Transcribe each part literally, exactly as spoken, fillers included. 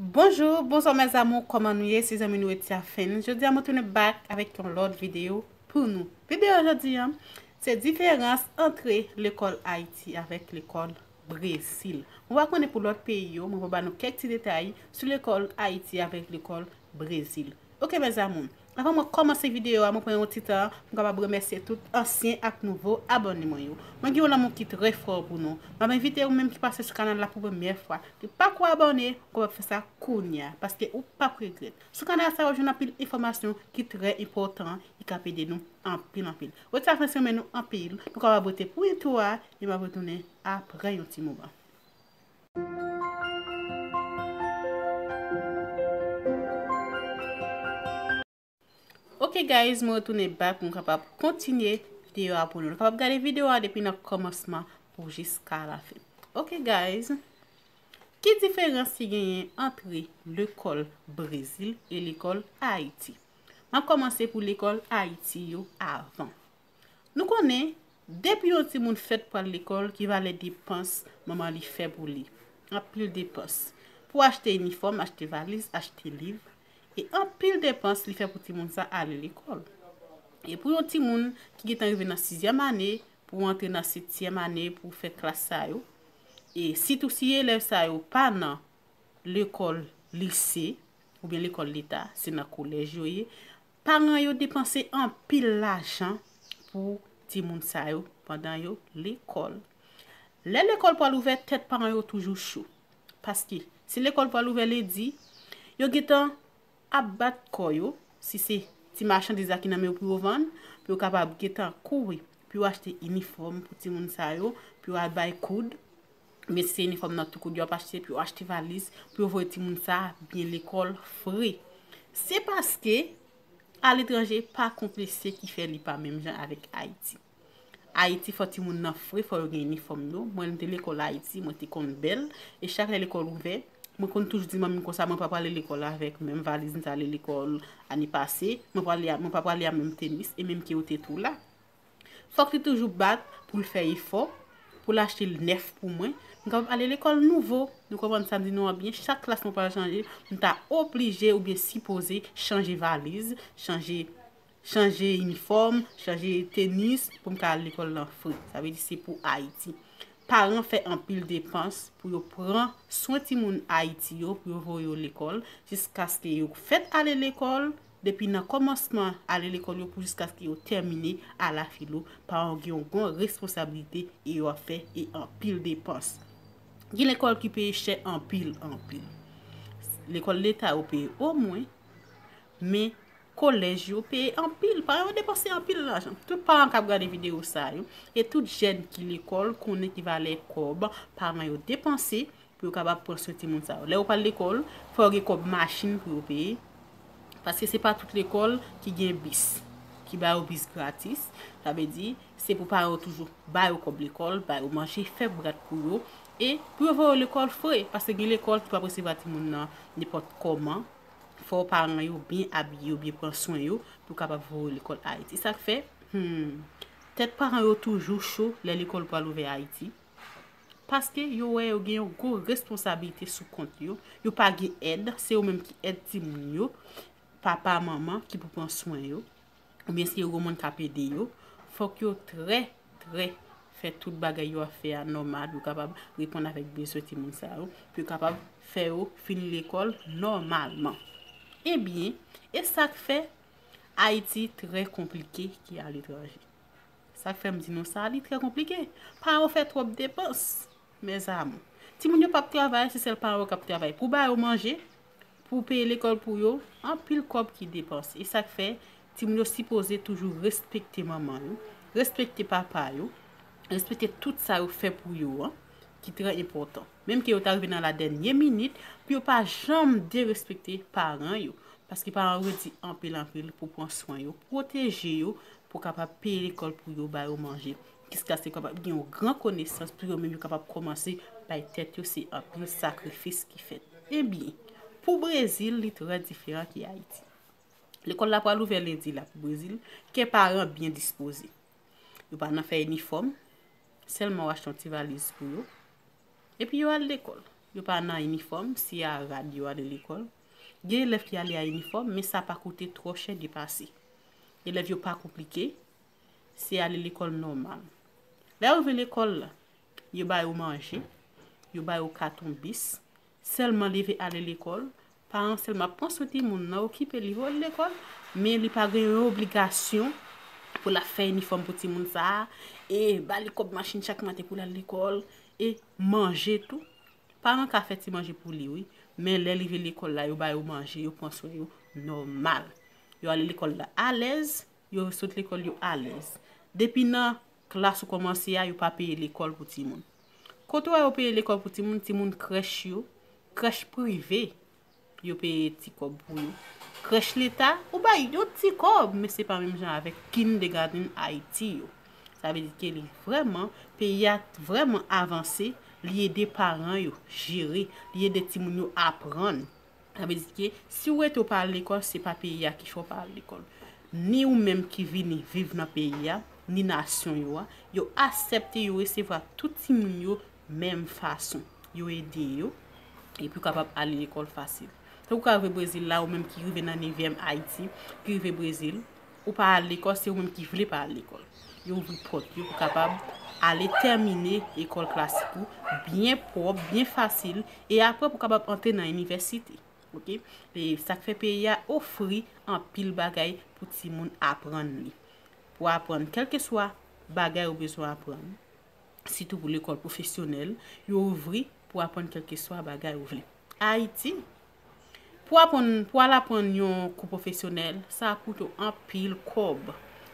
Bonjou, bonswa mes amours, kòman nou ye? Se zanmi nou Etia Fen. Jodi a mwen tounen back avèk yon lòt videyo pou nou. Videyo jodi a, se diferans antre lekòl Ayiti avèk lekòl Brezil. Mwen pa konnen pou lòt peyi yo, mwen pou ba nou kèk ti detay sou lekòl Ayiti avèk lekòl Brezil. Ok mes amours, avan mwen kòmanse videyo a, mwen pran yon ti tan pou m kapab remèsye tout ansyen ak nouvo abòne mwen yo. Mwen gen yon lanmou ki trè fò pou nou. M ap envite ou menm ki pase sou kanal la pou premyè fwa, ki pako abòne, ou kapab fè sa kounye a, paske ou p ap regrèt. Sou kanal sa, w ap jwenn anpil enfòmasyon ki trè enpòtan, ki ka ede nou anpil, anpil. Wè sa fè semen nou anpil. Nou kapab rete pou entwo a, e m ap retounen apre yon ti moman. Ok guys, mwen retounen back pou m kapab kontinye videyo a pou nou. Nou kapab gade videyo a depi nan kòmansman pou jiska lafen. Ok guys, ki diferans ki genyen antre lekòl Brezil e lekòl Ayiti? M ap kòmanse pou lekòl Ayiti yo avan. Nou konnen, depi yon timoun fèt pral lekòl, ki valè depans manman li fè pou li? Anpil depans. Pou achte inifòm, achte valiz, achte liv. E anpil depans li fè pou timoun sa ale lekòl. E pou yon timoun ki gentan rive nan sizyèm ane, pou antre nan setyèm ane, pou fè klas sa yo, e sitou si elèv sa yo pa nan lekòl lise oubyen lekòl leta, se nan kolèj yo ye, paran yo depanse anpil lajan pou timoun sa yo pandan yo lekòl. Lè lekòl pral ouvè, tèt paran yo toujou cho. Paske si lekòl pral ouvè lendi, yo gentan ap bat kò yo, si se ti machandiz la ki nan men yo pou yo vann, pou yo kapab gentan kouri, pou yo achte inifòm pou timoun sa yo, pou yo al bay koud, men si se inifòm nan tou koud yo ap achte, pou yo achte valiz, pou yo voye timoun sa byen lekòl fre. Se paske aletranje pa konplekse ki fè li pa menm jan avèk Ayiti. Ayiti, fò timoun nan fre, fò yo gen inifòm yo. Mwen, m te lekòl Ayiti, mwen te konn bèl. E chak lè lekòl ouvè, mwen konn toujou di manmi m konsa, mwen pa prale lekòl avèk menm valiz m t ale lekòl ane pase. Mwen prale a, mwen pa prale a menm tenis, e menm ke yo te tou la. Fòk li toujou bat pou l fè efò, pou l achte l nèf pou mwen. M kapab ale lekòl nouvo. Nou konprann sa m di nou an byen? Chak klas mwen pral chanje, m ta oblije oubyen sipoze chanje valiz, chanje chanje inifòm, chanje tenis pou m ka al lekòl nan fre. Sa vle di se pou Ayiti. Paran fè anpil depans pou yo pran swen timoun Ayiti yo, pou yo voye yo lekòl, jiskaske yo fèt ale lekòl, depi nan kòmansman ale lekòl yo pou jiskaske yo tèmine alafilo, paran yo gen yon gwo responsablite e yo ap fè e anpil depans. Gen lekòl ki peye chè anpil, anpil. Lekòl leta yo peye omwen, men kolèj yo peye anpil, paran yo depanse anpil lajan. Tout paran k ap gade videyo sa yo, e tout jèn ki lekòl, konnen ki valè kòb paran yo depanse pou yo kapab pran swen timoun sa yo. Lè yo pral lekòl, fò yo gen kòb machin pou yo peye, paske se pa tout lekòl ki gen bis, ki ba yo bis gratis. Sa vle di, se pou paran yo toujou ba yo kòb lekòl, ba yo manje, fè brat pou yo, e pou yo voye yo lekòl fre, paske gen lekòl ki p ap resevwa timoun nan nenpòt kòman. Fò paran yo byen abiye yo, byen pran swen yo pou kapab voye yo lekòl Ayiti. Sa k fè, hmm, tèt paran yo toujou cho lè lekòl pral ouvè Ayiti. Paske yo wè yo gen yon gwo responsablite sou kont yo. Yo pa gen èd, se yo menm ki èd timoun yo, papa, manman ki pou pran swen yo. Oubyen si yo gen moun k ap ede yo, fòk yo trè, trè fè tout bagay yo ap fè a nòmal pou yo kapab reponn avèk bezwen timoun sa yo, pou yo kapab fè yo fin lekòl nòmalman. Ebyen, e sa k fè Ayiti trè konplike ki aletranje. Sa k fè m di nou sa, li trè konplike. Paran yo fè twòp depans. Mes amours, timoun yo p ap travay, se sèl paran yo k ap travay pou ba yo manje, pou peye lekòl pou yo, anpil kòb ki depanse. E sa k fè timoun yo sipoze toujou respekte manman yo, respekte papa yo, respekte tout sa yo fè pou yo an, ki trè enpòtan. Menm ke yo ta rive nan la dènye minit, pou yo pa janm derespekte paran yo. Paske paran yo redi anpil, anpil pou pran swen yo, pwoteje yo, pou kapab peye lekòl pou yo, ba yo manje, jiskaske yo kapab gen yon gran konesans, pou yo menm yo kapab kòmanse bay tèt yo, se anpil sakrifis ki fèt. Ebyen, pou Brezil, li trè diferan ki Ayiti. Lekòl la pral ouvè lendi la pou Brezil, kè paran byen dispoze. Yo pa nan fè inifòm, sèlman yo achte yon ti valiz pou yo, epi yo al lekòl. Yo pa nan inifòm, se a rad yo ale lekòl. Gen elèv ki ale a inifòm, men sa pa koute twò chè depase. Elèv yo pa konplike, se ale lekòl nòmal. Lè yo rive lekòl la, yo ba yo manje, yo ba yo katon bis, sèlman leve ale lekòl, paran sèlman ap pran swen timoun nan, okipe li, voye l lekòl, men li pa gen yon obligasyon pou l ap fè inifòm pou timoun sa a, e ba li kòb machin chak maten pou l al lekòl, e manje tou. Paran ka fè ti manje pou li, wi, men lè li rive lekòl la, yo ba yo manje, yo pran swen yo nòmal. Yo ale lekòl la alèz, yo sot lekòl yo alèz. Depi nan klas ou kòmanse a, yo pa peye lekòl pou timoun. Kote w wè yo peye lekòl pou timoun, timoun krèch yo, krèch prive, yo peye ti kòb pou yo. Krèch leta, ou bay yon ti kòb, men se pa menm jan avèk kindergarten Ayiti yo. Sa vle di ke li vrèman, peyi a vrèman avanse, li ede paran yo jere, li ede timoun yo aprann. Sa vle di ke si w rete w pa al lekòl, se pa peyi a ki fè w pa al lekòl. Ni ou menm ki vini viv nan peyi a, ni nasyon yo a, yo aksepte, yo resevwa tout timoun yo menm fason. Yo ede yo, epi w kapab ale lekòl fasil. Tankou ka rive Brezil la, ou menm ki rive nan nevyèm Ayiti, ki rive Brezil, ou pa al lekòl, se ou menm ki vle pa al lekòl. Yo ouvri pòt yo pou kapab ale tèmine lekòl klasik ou byen pwòp, byen fasil, e apre pou kapab antre nan inivèsite. Oke? E sa k fè peyi a ofri anpil bagay pou timoun aprann li. Pou aprann kèlkeswa bagay ou bezwen aprann, sitou pou lekòl pwofesyonèl, yo ouvri pou aprann kèlkeswa bagay ou vle. Ayiti, pou aprann, pou al aprann yon kou pwofesyonèl, sa ap koute w anpil kòb.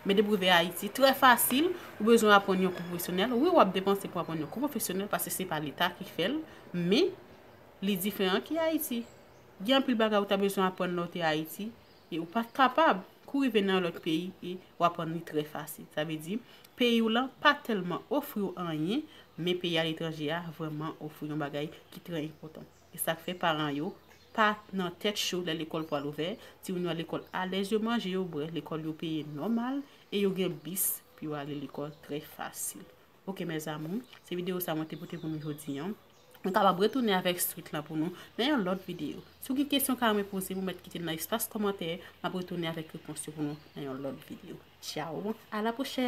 Men depi w rive Ayiti, trè fasil, ou bezwen aprann yon kou pwofesyonèl. Wi, w ap depanse pou aprann yon kou pwofesyonèl, paske se pa leta ki fè l, men li diferan ki Ayiti. Gen anpil bagay ou ta bezwen aprann lè w te Ayiti, e ou pa t kapab. Kou rive nan yon lòt peyi, e w aprann li trè fasil. Sa vle di, peyi w lan pa tèlman ofri w anyen, men peyi aletranje a vrèman ofri yon bagay ki trè enpòtan. E sa k fè paran yo pa nan tèt cho lè lekòl pral ouvè, timoun yo al lekòl alèz, yo manje, yo bwè, lekòl yo peye nòmal, e yo gen bis pou yo ale lekòl trè fasil. Oke, mes amours, se videyo sa mwen te pote pou nou jodi a. Mwen kapab retounen avèk swit lan pou nou nan yon lòt videyo. Si w gen kesyon ou ta renmen poze m, ou mèt kite l nan espas kòmantè, m ap retounen avèk repons yo pou nou nan yon lòt videyo. Tchao, a la pwochèn!